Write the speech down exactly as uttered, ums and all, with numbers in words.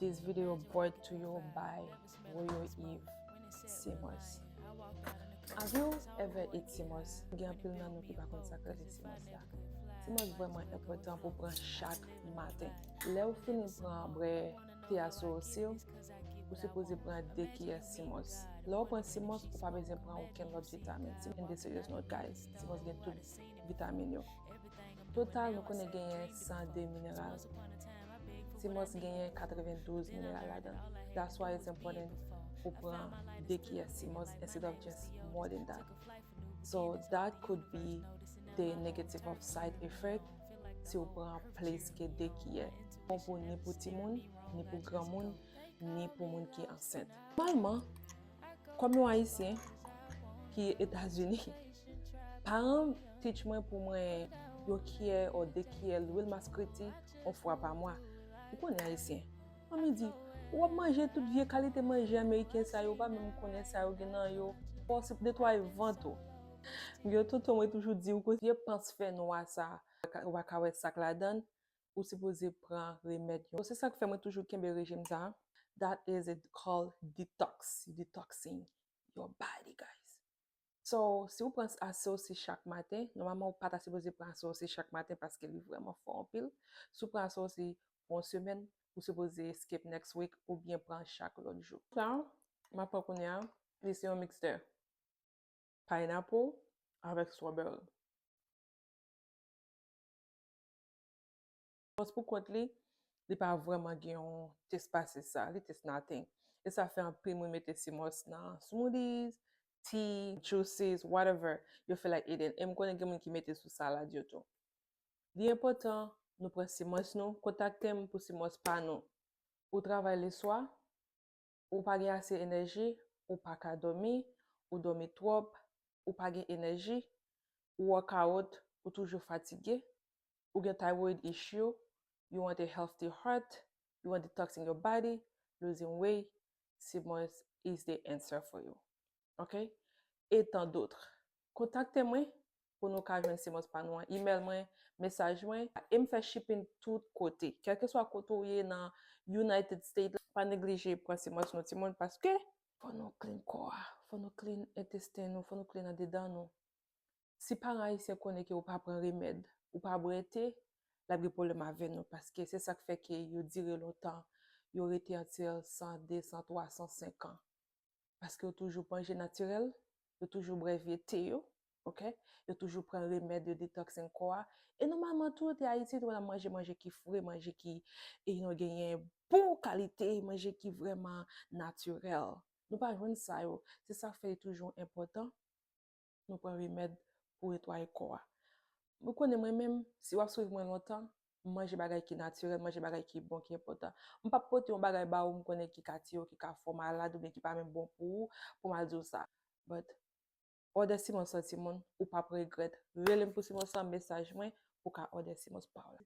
This video brought to you by Royal Eve Simos. Have you ever eat Simos? Gen anpil nan nou ki pa konn sa k rele Simos la. Simos vrèman enpòtan pou pran chak maten. Lè w fini pran bwè te a sou osi w, ou sipoze pran de kiyè Simos. Lè w pran Simos, ou pa bezwen pran okenn lòt vitamin. Simos in the serious note, guys. Simos gen tout vitamin yo. Total, nou konnen genyen san de mineral. Simos genyen katrevendouz mineral ladan. That's why it's important pou pran de kiyè Simos instead of just more than that. So that could be the negative of side effect si w pran plis ke de kiyè. Bon pou ni pou timoun, ni pou granmoun, ni pou moun ki ansent. Nòmalman, kòm yon Ayisyen ki Etazini, paran m teach mwen pou mwen yon kiyè or de kiyè lwil maskreti yon fwa pa mwa. Ou konnen Ayisyen. Manmi di, w ap manje tout vye kalite manje ameriken sa yo, ou pa menm konnen sa yo gen nan yo. Fò w se pou netwaye vant ou. Yo tonton mwen toujou di w, kote vye pans fè nwa sa, ou pa ka wè sa k ladan l, ou sipoze pran remèd yo. Se sa k fè mwen toujou kenbe rejim sa. That is it called detox, detoxing your body, guys. So, si w pran asosi chak maten, nòmalman ou pa ta sipoze pran asosi chak maten paske li vrèman fò anpil. Si w pran asosi pou yon semèn, ou sipoze skip next week oubyen pran chak lòt jou. Sa, m ap pran kounye a, li se yon mixture pineapple avèk strawberry. Mòs pou kont li, li pa vrèman gen yon test pase sa, li test nothing. E sa fè anpil moun mete Simos nan smoothies, tea, juices, whatever you feel like eating. E m konnen gen moun ki mete sou salad yo tou. Li enpòtan nou pran Simos nou, kontakte m pou Simos pa nou. Ou travay leswa, ou pa gen ase enèji, ou pa ka dòmi, ou dòmi twòp, ou pa gen enèji, ou workout, ou toujou fatige, ou gen thyroid issue, you want a healthy heart, you want detoxing your body, losing weight, Simos is the answer for you. Ok? Et tant d'autres. Kontakte mwen pou nou ka jwenn Simos pa nou an. Email mwen, mesaj mwen, e m fè shipping tout kote. Kèlkeswa kote w ye nan United States, pa neglije pran Simos nou timoun, paske fò nou clean kò a, fò nou clean entesten nou, fò nou clean andedan nou. Si paran ayisyen konnen ke ou pa pran remèd, ou pa bwè te, l ap gen pwoblèm avè nou, paske se sa k fè ke yo dire lontan, yo rete antre san, de san, twa san, senk an. Paske yo toujou manje natirèl, yo toujou bwè vye te yo, ok? Yo toujou pran remèd, yo detoxing kò a. E nòmalman, tou yo te Ayiti, tou n ap manje manje ki fre, manje ki, e, nou genyen bon kalite, manje ki vrèman natirèl. Nou pa jwenn sa yo. Se sa k fè li toujou enpòtan nou pran remèd pou netwaye kò a. Ou konnen mwen menm, si w ap swiv mwen lontan, m manje bagay ki natirèl, manje bagay ki bon, ki enpòtan. M p ap pote yon bagay ba ou m konnen ki ka tiye w, ki ka fè w malad oubyen ki pa menm bon pou ou, pou m al di w sa. But, òdè Simons lan timoun, ou p ap regrèt. Rele m pou Simons lan, mesaj mwen, pou w ka òdè Simons pa w la.